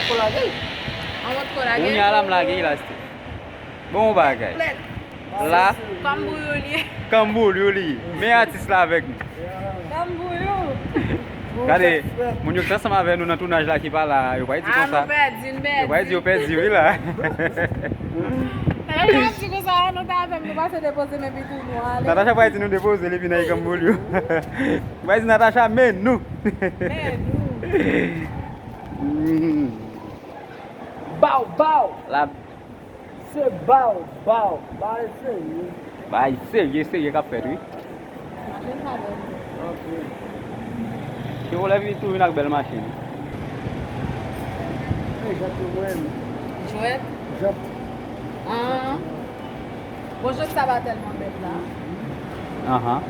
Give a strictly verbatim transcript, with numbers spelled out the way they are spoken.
Ko lage l. An mòd ko lage l. Kounye a la m lage l la, Steve. Bon bagay. La, Kanbouyou li ye. Kanbouyou li. Men atis la avèk nou. Kanbouyou. Gade, moun yo ki ansanm avè nou nan tounaj la ki pa la, yo pral di Ah, konsa. Nou pèdi, nou pèdi. Yo pral di, yo pèdi, wi la. Talè nou ap di konsa, nou ta avè m, nou pase depoze men pitit nou ale. Natacha pral di nou depoze li vin nan Kanbouyou. Pral di Natacha, men nou. Men nou. Mm. Baw, baw, La, se baw, baw, bay serye. Bay serye, serye k ap fèt, wi. Machin sa bèl. Ok. Chevrolet vin tou vin ak bèl machin. Hey, Jacques Lemoine. Jwèt. Jacques. Ah. Bon, jwèt sa pa tèlman bèl la. Ahan.